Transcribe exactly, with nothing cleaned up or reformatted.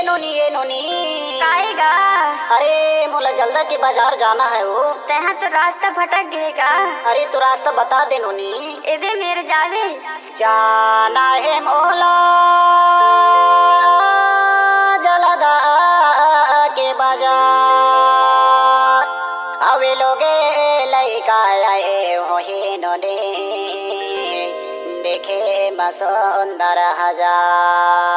नोनी, ए नोनी। काहे गा? अरे, मोला जल्दा के बाजार जाना हे वो। तैहा तो रास्ता भटक गे का? अरे, तो रास्ता बता दे नोनी। एदे मेर जाबे। जाना हे मोला जल्दा के बाजार। अवे लोगे लइका आए होही नोनी, देखे म सुंदर हजार।